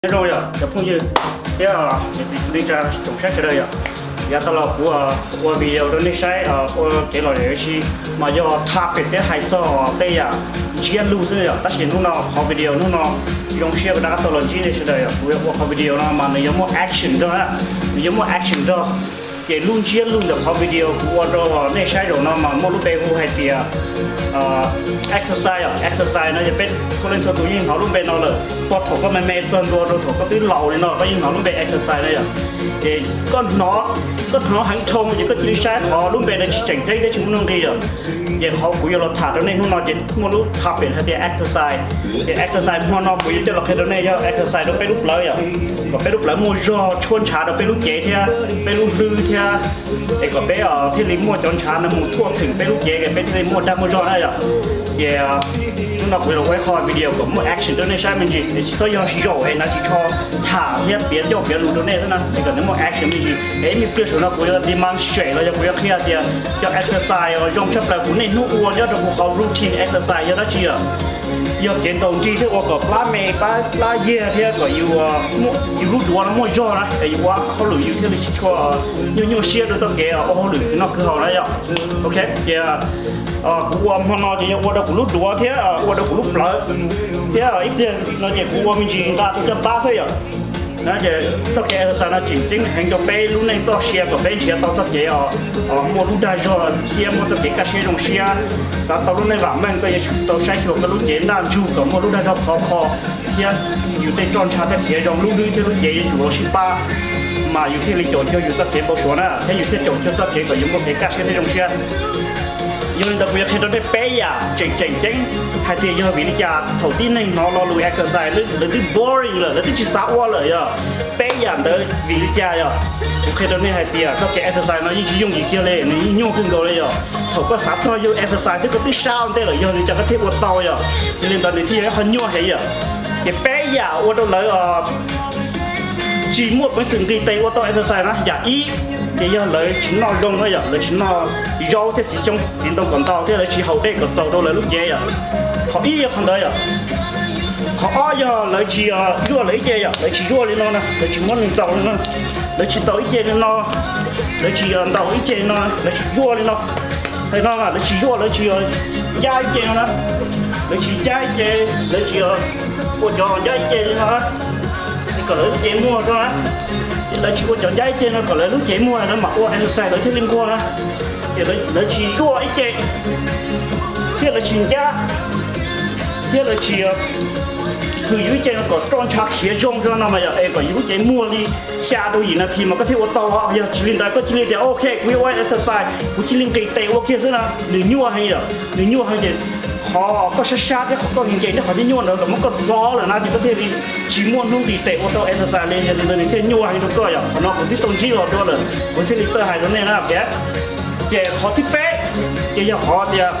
Nyob zoo yom cov phooj ywg thiab niam txiv kwv tij neej tsa tsoom saib sawv daws yom. Yav tas los kuv ua video rau nej saib ua kev lom zem ua si, mas yog topic peb hais txog tej yam ntsiab lus xwb yom. Tab sis hnub no qhov video hnub no zoo siab rov qab tau los ntsib nej sawv daws yom. Kuv yuav ua qhov video no mas nws yuav muaj action nrog, nws yuav muaj action nrog. Ces lub ntsiab lus ntawm qhov video kuv ua rau nej saib zaum no mas muaj lub npe hu hais tias exercise, exercise no ces peb txhua leej txhua tus yeej hnov lub npe no lawm. Puag thaum koj me me txog ntua rau thaum koj twb laus li no koj yeej hnov lub npe exercise no yom. Ces koj hnov, koj hnov heev dhau ces koj cia li saib qhov lub npe no tsis tseem ceeb thiab tsis muaj nuj nqis yom. Ces qhov kuv yuav los tham rau nej hnub no ces muaj lub topic hais tias exercise. Ces exercise hmo no kuv yuav coj los qhia rau nej yog exercise rau peb lub plawv yom, kom peb lub plawv muaj zog tshuab ntshav rau peb lub cev thiab peb lub hlwb thiab. Es kom peb thiaj li muaj cov ntshav no mus thuaj theem peb lub cev es peb thiaj li muaj dag muaj zog na yom. Ces hnub no kuv los ua ib qho video kom muaj action rau nej saib me ntsis es tsis txhob yog zaum es nav tsis tso tham thiab piav ncauj piav lus rau nej xwb na, es kom nws muaj action me ntsis. Es ib me pliag saum no kuv yuav demonstrate los yog kuv yuav qhia tias cov exercise uas zoo tshaj plaws kuv niaj hnub ua nyob rau kuv qhov routine exercise yog dab tsi yom. Yog kev ntaus nrig thiab ua kom plab me plab yiag thiab kom yus, yus lub duav no muaj zog na es yus ua hauj lwm yus thiaj li tsis tshua nyuaj nyuaj siab rau txoj kev ua hauj lwm khwv noj khwv haus na yom. Ok, ces kuv ua hmo no ces yog ua rau kuv lub duav thiab ua rau kuv lub plawv, thiab ib pliag no ces kuv ua me ntsis nqa rau caj npab xwb yom. Ces txoj kev exercise no tseem ceeb heev rau peb lub neej txoj sia kom peb nrhiav tau txoj kev muaj lub dag zog thiab muaj txoj kev kaj siab zoo siab. Xav tau lub neej vam meej koj yuav tsum tau saib xyuas koj lub cev ntaj ntsug kom muaj lub dag zog khov kho, thiab yus tej roj ntsha thiaj khiav zoo, lub hlwb thiab lub cev yuav tsum los sib pab, mas yus thiaj li caum cuag yus txoj kev npau suav na, thiab yus thiaj caum cuag txoj kev kom yus muaj kev kaj siab thiab zoo siab. Yog li ntawd kuv yuav qhia rau nej peb yam tseem tseem ceeb hais tias yog vim li cas thaum tib neeg hnov lo lus exercise lawv twb boring lawm, lawv twb tsis xav ua lawm yog. Peb yam ntawd vim li cas yog? Kuv qhia rau nej hais tias txoj kev exercise no yeej tsis yooj yim kiag li, nws yeej nyuaj kawg nkaus li yog. Thaum koj xav txog yus exercise thiab koj twb sab ua ntej lawm yog li cas koj thiaj ua tau yog? Yog li ntawd nws thiaj yog ib qho nyuaj heev yom. Ces peb yam ua rau lawv tsis muaj peev xwm nqis tes ua tau exercise na. Yam ib, ces yog lawv tsis noj zoo na yom, lawv tsis noj zaub thiab txiv xyoob txiv ntoo kom ntau thiab lawv tsis haus dej kom txaus rau lawv lub cev yom. Qhov ib yog qhov ntawd yom. Qhov ob yog lawv tsis zuaj lawv ib ce yom, lawv tsis zuaj li no na, lawv tsis muab nws ntaus li no, lawv tsis ntaus ib ce li no, lawv tsis ntaus ib ce li no, lawv tsis zuaj li no. Hais no lawv tsis zuaj, lawv tsis ncab ib ce no na, lawv tsis ncab ib ce, lawv tsis ua cov ncab ib ce li no, kom lawv lub cev muag no na. Lawv tsis ua cov ncab ib ce no kom lawv lub cev muag lawv mam ua exercise lawv thiaj li nquag na. Ces lawv tsis zuaj ib ce, thiab lawv tsis ncab, thiab lawv tsis hwm yus ib ce no kom roj ntsha khiav zoo zoo no mas yog es kom yus lub cev muag li xya rau yim nas this mas koj thiaj ua tau. Yog tsis li ntawd koj cia li tias ok kuv yuav ua exercise kuv cia li nqis tes ua kiag xwb na, nws nyuaj heev yom, nws nyuaj heev ces qhov koj sab sab thiab qhov koj nkees thiab qhov nyuaj ntawd los muab koj txov lawm na ces koj thiaj li tsis muaj hnub nqis tes ua tau exercise li, yog li ntawd nws thiaj nyuaj heev rau koj yom. Qhov no kuv twb tau ntsib los dua lawm kuv thiaj li txawj hais rau nej na. Ces qhov thib peb ces yog qhov tias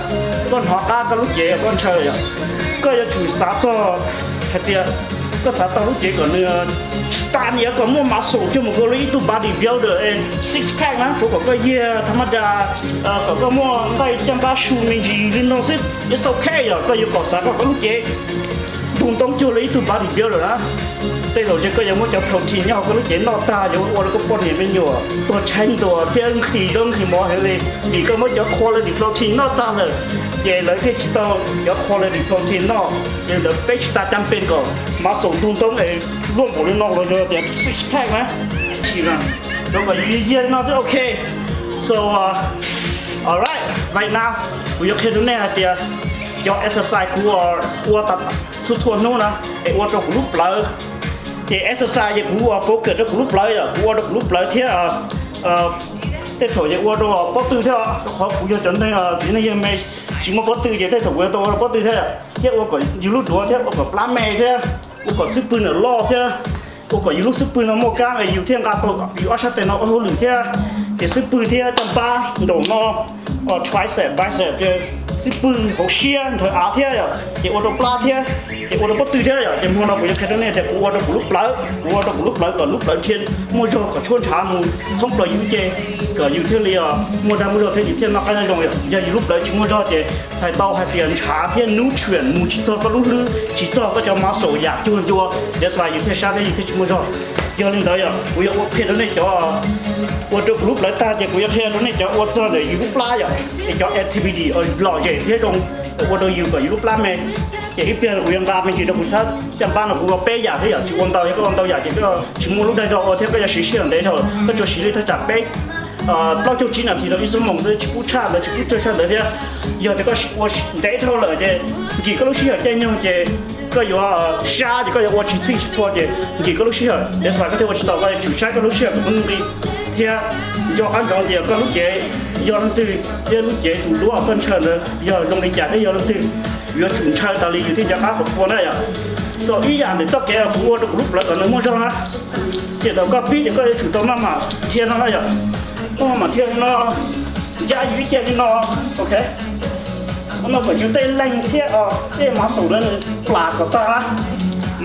koj hnov qab koj lub cev koj ntshaw yom, koj yuav tsum xav txog hais tias koj xav tau lub cev kom nws tas niam kom muaj mav xum cuag mus ua li ib tug body builder six pack na, tsuav kom koj yiag tha maj da, kom koj muaj nqaij caj npab su me ntsis li no xwb, it's okay yom. Koj yuav kom xav kom koj lub cev ntug ntoob cuag li ib tug body builder na. Tej zaum ces koj yuav muab cov protein nyob hauv koj lub cev noj tag yuav ua rau koj poj niam me nyuam tuag tshaib ntuag thiab nqhis zaub nqhis mov heev li, vim koj muab cov quality protein noj tag lawm. Ces lawv thiaj tsis tau cov quality protein noj, ces ntawd peb tsis tas cam pes kom mav xum ntug ntoob es luaj npaum li no los yog tias six pack na, tsis na, rau kom yus yiag li no xwb ok. So alright, right now kuv yuav qhia rau nej hais tias cov exercise kuv ua txhua txhua hnub na es ua rau kuv lub plawv. Ces exercise ces kuv ua focus rau kuv lub plawv yom, kuv ua rau kuv lub plawv thiab tej thaum ces ua rau pob tw thiab, rau qhov kuv yog cov neeg txiv neej yawg me tsis muaj pob tw ces tej thaum kuv yuav tau ua rau pob tw thiab, thiab ua kom yus lub duav thiab ua kom plab me thiab ua kom xub pwg ntawm loj thiab ua kom yus lub xub pwg no muaj kab es yus thiaj nqa tau yus ob sab tes no ua hauj lwm thiab. Ces xub pwg thiab caj npab nraum no, tricep, bicep, twb pw hauv siab ntawm av thiab yom, ces ua rau plab thiab, ces ua rau pob tw thiab yom. Ces hmo no kuv yuav qhia rau nej tias kuv ua rau kuv lub plawv, kuv ua rau kuv lub plawv kom lub plawv thiaj muaj zog kom tshuaj ntshav mus thoob plaws yus lub cev, kom yus thiaj li muaj dag muaj zog thiab yus thiaj noj qab nyob zoo yom. Yog yus lub plawv tsis muaj zog ces txhais tau hais tias ntshav thiab nutrient mus tsis txog koj lub hlwb, tsis txog koj cov muscle yam cuag ncua, that's why yus thiaj sab thiab yus thiaj tsis muaj zog. Yog li ntawd yom, kuv yuav ua qhia rau nej cov ua rau kuv lub plawv tag ces kuv yuav qhia rau nej cov ua txog ntawm yus lub plab yom, es cov activity lom zem thiab zoo ua rau yus kom yus lub plab me. Ces ib pliag kuv yuav nqa me ntsis rau kuv sab caj npab no, kuv ua peb yam thiab yom, tsis ua ntau, yog koj ua ntau yam ces koj tsis muaj lub dag zog ua thiab koj yuav siv sij hawm ntev dhau, koj tsuas siv li thaj tsam peb plaub caug tsib nas this rau ib xuab moos xwb, tsis pub tshaj ntawd, tsis pub tsawg tshaj ntawd thiab. Yog tias koj ua ntev dhau lawm ces nkim koj lub sij hawm caij nyoog ces koj yuav sab ces koj yuav ua tsis txhij tsis txhua ces nkim koj lub sij hawm. That's why koj thiaj ua tsis tau, koj yuav tsum saib koj lub sij hawm kom muaj nuj nqis thiab nco qab ntsoov tias koj lub cev yog leej twg thiab lub cev tus duab koj ntshaw ntawd yog zoo li cas thiab yog leej twg, yuav tsum ntshaw tas li yus thiaj nco qab kom ua na yom. Txawm ib yam ntawm txoj kev kuv ua rau kuv lub plawv kom nws muaj zog na, ces thaum koj pib ces koj yuav tsum tau maj mam dhia no na yom. Koj maj mam dhia li no, ncab yus ib ce li no, ok. No kom yus tej leeg thiab tej muscle na nws plam kom tag na,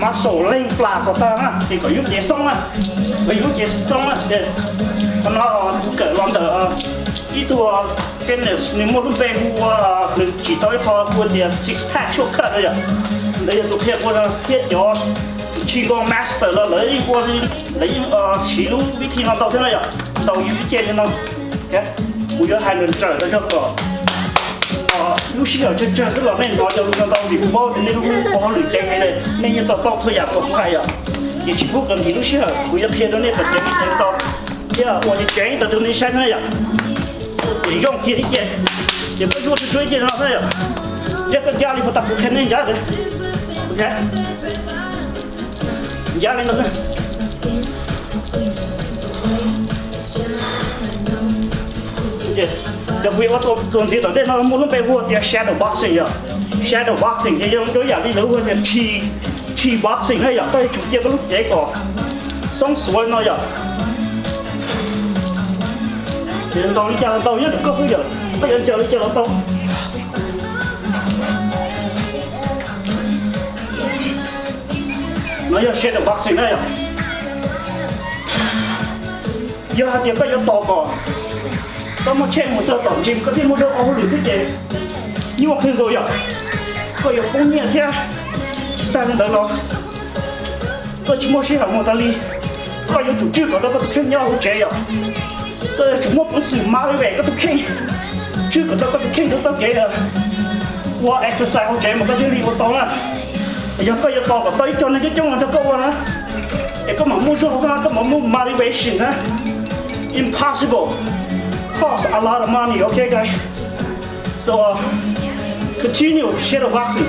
muscle leeg plam kom tag na ces kom yus cev xoob na, kom yus cev xoob na. Ces qhov no kuv kawm los ntawm ib tug fitness, nws muaj lub npe hu ua, nws tsim tau ib qho hu tias six pack shortcut na yom. Ntawd yog tus qhia ua thiab cov Qigong master los lawv yeej ua, lawv yeej siv lub vib thi no ntau thiab na yom. Ntaus yus ib ce li no, kuv yuav hais nws ntsaws rau yog kom lub sij hawm tsawg tsawg xwb los nej hnov cov lus no ntau vim kuv paub tias nej lub ua hauj lwm ceev heev li, nej yeej tau paub txhua yam kom kuv hais yom. Ces tsis pub kom nkim lub sij hawm, kuv yuav qhia rau nej kom ceev ceev tau thiab ua ceev ceev tau rau nej saib thiab na yom. Ces zoo kiag ib ce, ces koj zuaj tsuag tsuag ib ce no xwb yom. Thiab koj ncab li puas tau kuv qhia nej ncab, ok, ncab li no xwb. Cov kuv yuav ua txuas ntxiv tom ntej no muaj lub npe hu tias shadow boxing yom. Shadow boxing ces yog ib yam li lawv hu tias T, T boxing na yom, koj yuav tsum cia koj lub cev kom xoob xuav no yom. Ces ntaus li cas los ntaus nyob ntawm koj xwb yom, koj yuav ncaws li cas los tau. No yog shadow boxing na yom. Yog hais tias koj yuav tos kom koj muaj tsheb mus txog tom gym koj thiaj muaj zog ua hauj lwm thiab ces nyuaj kawg nkaus yom. Koj yuav poob nyiaj thiab. Tsis tag li ntawd los koj tsis muaj sij hawm mus tas li. Koj yuav tsum tswj kom tau koj tus kheej nyob hauv tsev yom. Koj yuav tsum muaj peev xwm motivate koj tus kheej, tswj kom tau koj tus kheej rau txoj kev ua exercise hauv tsev mas koj thiaj li ua tau na. Yog koj yuav tos kom tau ib co neeg coob coob los nrog koj ua na, es koj mam muaj zog, koj mam muaj motivation na. Impossible. Cost a lot of money, okay guys? So uh, continue shadow boxing.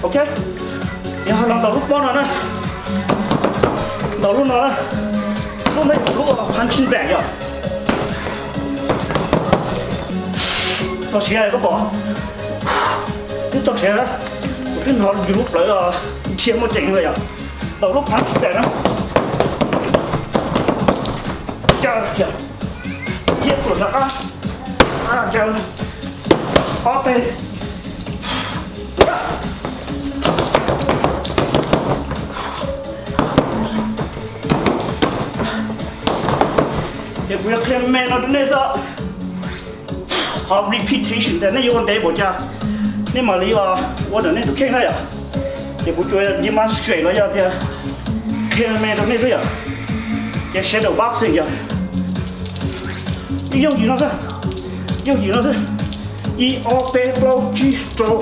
Ok, ces ho los ntaus lub pob no na, ntaus lub no na, lub no yog lub punching bag yom. Txog siav koj pom, twb txog siav na, kuv twb hnov yus lub plawv dhia muaj ceem li yom. Ntaus lub punching bag na, caw thiab pluas rov qab, caw ob teg. Ces kuv yuav qhia me no rau nej xwb. Ho repetition tias nej yuav ua ntev npaum cas nej mam li ua ntawm nej tus kheej na yom. Ces kuv tsuas demonstrate los yog tias qhia me rau nej xwb yom. Ces shadow boxing yom, ib yooj yim no xwb, yooj yim no xwb. Ib ob peb plaub tsib rau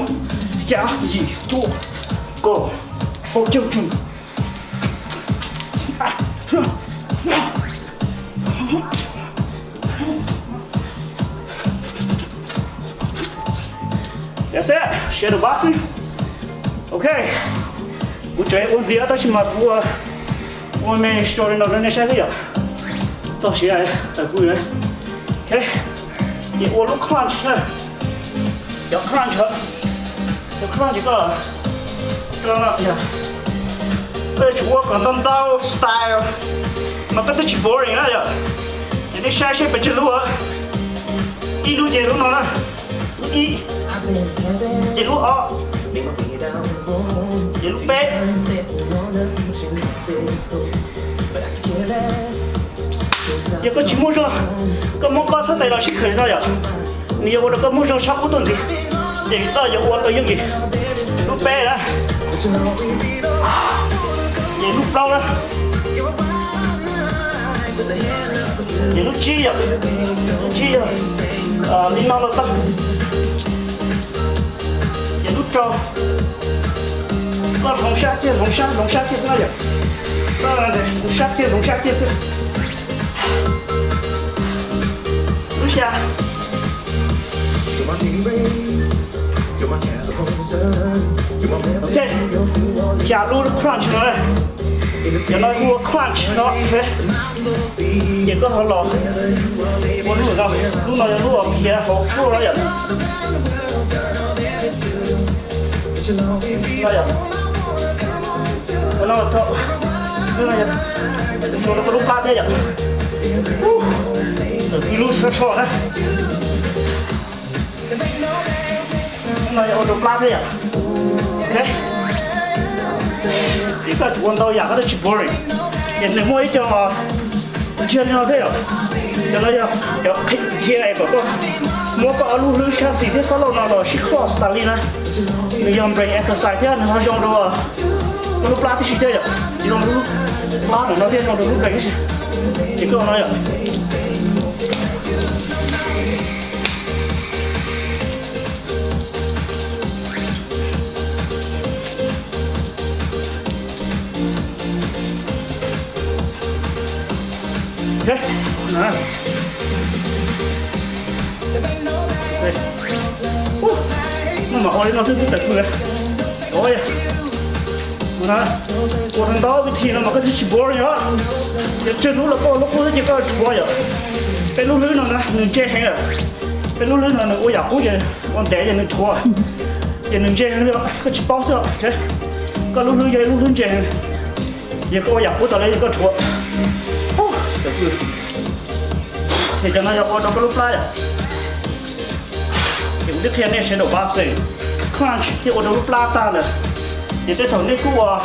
xya yim cuaj kaum hauv caug tsum. That's it, shadow boxing. Ok, kuv tseem ua ntxiv tab sis mas kuv ua me show li no rau nej saib xwb yom. Txog siav tawm fws na. Ok, ces ua lub crunch na. Cov crunch, cov crunch ces koj, koj, Koj yuav tsum ua kom ntau ntau style mas koj twb tsis boring na yom. Ces nej saib seb pes tsawg lub. Ib lub ces lub no na, lub ib, ces lub ob, ces lub peb. Yog koj tsis muaj zog, koj muab koj thaj tes los sib khawm no yom, nws yuav ua rau koj muaj zog sab qub tuaj ntxiv, ces koj yuav ua tau yooj yim. Lub peb na, ces lub plaub na, ces lub tsib yom, lub tsib yog li no los tau. Ces lub rau, koj hloov sab kiag hloov sab hloov sab kiag xwb yom, koj hloov sab kiag hloov sab kiag xwb. Lub xya. Ok, xya lub crunch no, cov no hu ua crunch no. Ces koj ho los ua lub no, lub no yog lub khiav hauv rooj no yom. No yom, ua no, ua no yog ua rau koj lub plab thiab yom. Ib lub sab so na. No yog ua rau plab thiab yom. Ok, ces koj tsum ua ntau yam koj thiaj tsis boring. Ces nws muaj ib co ntsiag li no thiab yom. Cov no yog cov qhib khiav es kom koj muab koj ob lub hlwb sab xis thiab sab laug no los sib close tas li na. Nws yog brain exercise thiab nws ho zoo rau koj lub plab tib si thiab yom. Zoo rau lub plab no thiab zoo rau lub brain tib si. Ces koj no yom. Maj mam ua li no xwb twb tawm fwj. Ua ntau ntau vib thib no mas koj thiaj tsis boring os. Yog tsawg lub los koj ua lub qub xwb ces koj tshuav yom. Peb lub hlwb no na nws ntse heev lawm. Peb lub hlwb no nws ua yam qub ces ua ntev ces nws tshuav, ces nws ntse heev li, koj tsis paub xwb. Koj lub hlwb yog ib lub hlwb ntse heev, yog koj ua yam qub tas li koj tshuav. Ces cov no yog ua rau koj lub plab yom. Ces kuv twb qhia nej shadow boxing, crunch thiaj ua rau lub plab tag lawm. Ces tej thaum nej kuj ua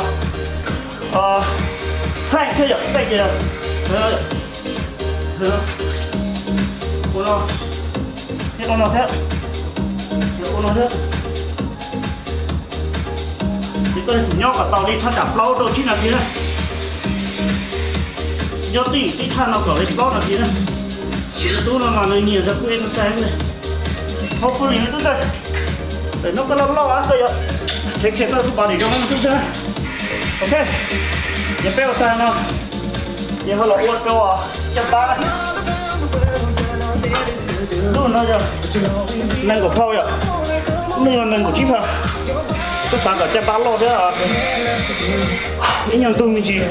plank thiab yom, plank ces ua no thiab, ua no thiab, ua no thiab. Ces koj yuav tsum nyob kom tau li thaj tsam plaub rau tsib nas this na. Nyob tib tib thaj no kom li plaub nas this na. Ces tus tub no mas nws nyiam rau kuv exercise ne. Hopefully nws twb tawg. Tawm no koj loj loj koj yuav check check koj tus body zoo twb tawg. Ok, ces peb ua tag no, ces ho los ua rau caj pab na. Lub no yog nees nkaum pound yom, lub no yog nees nkaum tsib pound. Koj xav kom caj pab loj thiab ib nyuag ntug me ntsis,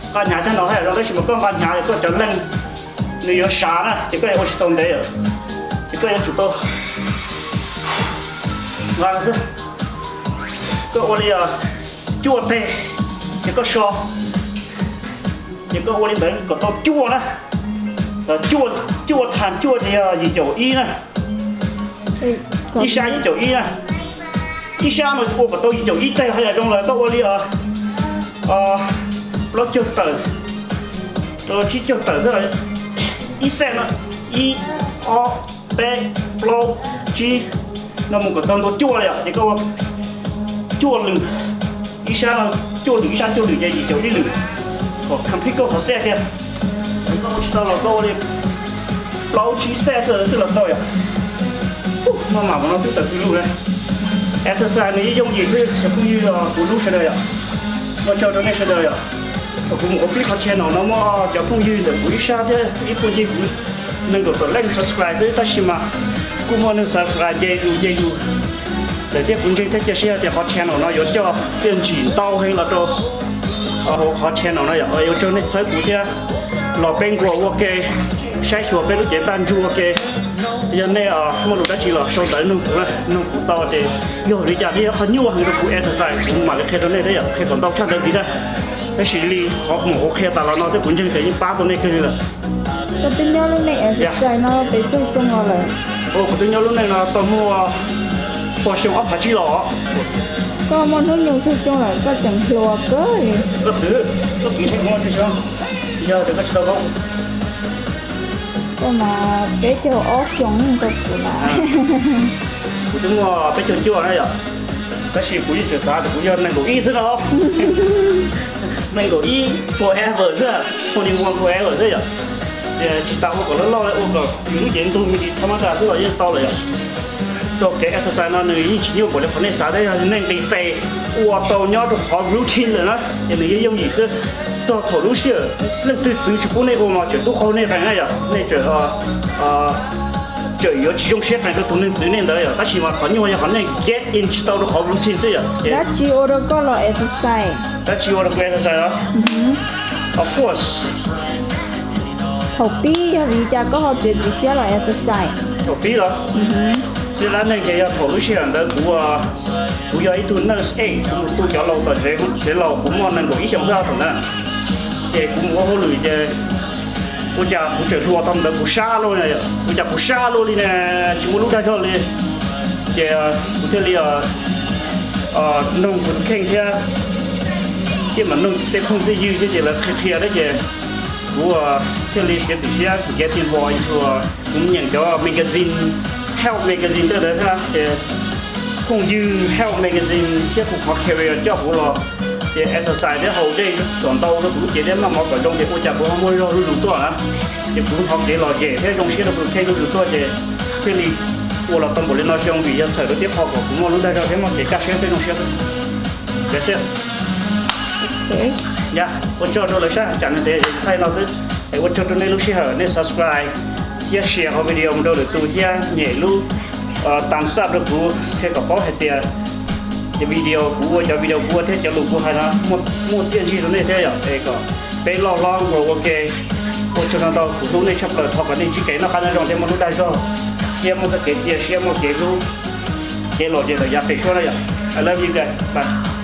nqa hnyav caj no haj yam zoo, tab sis mas koj nqa hnyav koj cov leeg nws yuav sav na ces koj yuav ua tsis tau ntev yom. Ces koj yuav tsum tau nqa xwb. Koj ua li cuaj teg, ces koj so, ces koj ua li ntawd kom tau cuaj na. Cuaj, cuaj times cuaj ces yog yim caum ib na. Ib sab yim caum ib na. Ib sab no ua kom tau yim caum ib teg haj yam zoo lawm, koj ua li plaub caug tawm rau tsib caug tawm xwb. Ib set no, ib, ob, peb, plaub, tsib, no mus kom txog ntua cuaj li os, ces koj ua cuaj lwm, ib sab no cuaj lwm, ib sab cuaj lwm ces yim caum ib lwm, kom complete koj qhov set kiag. Koj ua tsis tau los koj ua li plaub tsib set xwb los tau yom. Maj mam ua no twb tawm fwj lug na. Exercise nws yeej yooj yim xwb cov phooj ywg, kuv hlub sawv daws yom. Ua tsaug rau nej sawv daws yom. Thaum kuv mus ua pib qhov channel no muaj cov phooj ywg ntawm kuv ib sab thiab ib puag ncig kuv nees nkaum tawm leej subscribe xwb, tab sis mas kuj muaj neeg subscribe nce zus nce zus lawm thiab. Kuv ntseeg thiab cia siab tias qhov channel no yuav coj thiaj ntsim ntau heev los rau hauv qhov channel no yom. Ua tsaug nej txhawb kuv thiab los peb nkaus ua ke saib xyuas peb lub cev ntaj ntsug ua ke. Yog nej muaj lus dab tsi los sau ntawv nug kuv, nug kuv tau tias yog li cas thiab yog qhov nyuaj heev rau kuv exercise, kuv mam li qhia rau nej thiab yom, qhia kom ntau tshaj ntawd ntxiv thiab. Tab sis li qhov kuv qhia tas los no thiab kuv ntseeg tias yeej pab tau nej kawg li lawm. Koj twb nyob lub neej exercise no pes tsawg xyoo los lawm? Kuv twb nyob lub neej no tau muaj pua xyoo ob phav tsib los. Koj muaj hnub nyoog tsawg xyoo lawm koj tseem hluas kawg li? Koj twv, koj twv tsheej kuv tsawg xyoo? Yog tias koj tsis tau paub. Koj mas peb caug ob xyoo koj twv na. Kuv twb muaj peb caug cuaj na yom. Tab sis kuv yeej tseem xav tias kuv yog nees nkaum ib xwb no. Nees nkaum ib forever xwb, twenty one forever xwb yom. Ces tsis tas ua kom loj loj li, ua kom yus lub cev ntug me ntsis tha mab tas xwb los yeej tau lawm yom. So kev exercise no nws yeej tsis nyuaj npaum li qhov nej xav thiab, yog nej nqis tes ua tau nyob rau qhov routine lawm na ces nws yeej yooj yim xwb. Txog thaum lub sij hawm leej twg txwv tsis pub nej ua mas tseem tub qaug nej qees na yom, nej tseem tseem yuav tsis zoo siab qees rau tus neeg txwv nej ntawd yom. Tab sis mas qhov nyuaj yog qhov nej get in tsis tau rau qhov routine xwb yom. Dab tsi ua rau koj los exercise? Dab tsi ua rau kuv exercise los? Of course. Thaum pib yog vim li cas koj ho txiav txim siab los exercise? Thaum pib los? Txiv dab neeg ces yog thaum lub sij hawm ntawd kuv, kuv yog ib tug nurse aide, kuv mus tu cov laus tom tsev, tsev laus, kuv muaj nees nkaum ib xyoos xwb thaum ntawd. Ces kuv mus ua hauj lwm ces ua cas kuv tseem hluas tau ntawd kuv sab luaj, ua cas kuv sab luaj li na, tsis muaj lub dag zog li. Ces kuv thiaj li noog kuv tus kheej thiab, thiab mas noog tej phooj tej ywg thiab ces lawv qhia qhia thiab ces kuv thiaj li txiav txim siab kuv cev ti npo ua, kuv nyeem cov magazine, health magazine tej ntawd thiab ces phooj ywg, health magazine thiab kuv qhov career coj kuv los, ces exercise thiab haus dej kom ntau rau kuv lub cev thiab noj mov kom zoo ces ua cas kuv ho muaj zog zuj zus tuaj na. Ces kuv thov kev lom zem thiab zoo siab rau kuv tus kheej zuj zus tuaj ces thiaj li ua los tau npaum li no xyoo vim yog txhawm rau tib qho kom kuv muaj lub dag zog thiab muaj kev kaj siab thiab zoo siab. Ua tsaug rau lawv sab cas ntev thaij no xwb. Es ua tsaug rau nej lub sij hawm nej subscribe thiab share qhov video mus rau lwm tus thiab nyem lub thumbs up rau kuv thiab kom paub hais tias cov video kuv ua, cov video kuv ua thiab cov lus kuv hais no muaj txiaj ntsig rau nej thiab yom. Es kom peb loj hlob nkaus ua ke. Ua tsaug ntau, kuv hlub nej tshaj plaws, thov kom nej ntsib kev noj qab nyob zoo thiab muaj lub dag zog thiab muaj txoj kev cia siab, muaj kev hlub, kev lom zem tawm yav pem suab na yom. I love you guys. Bye.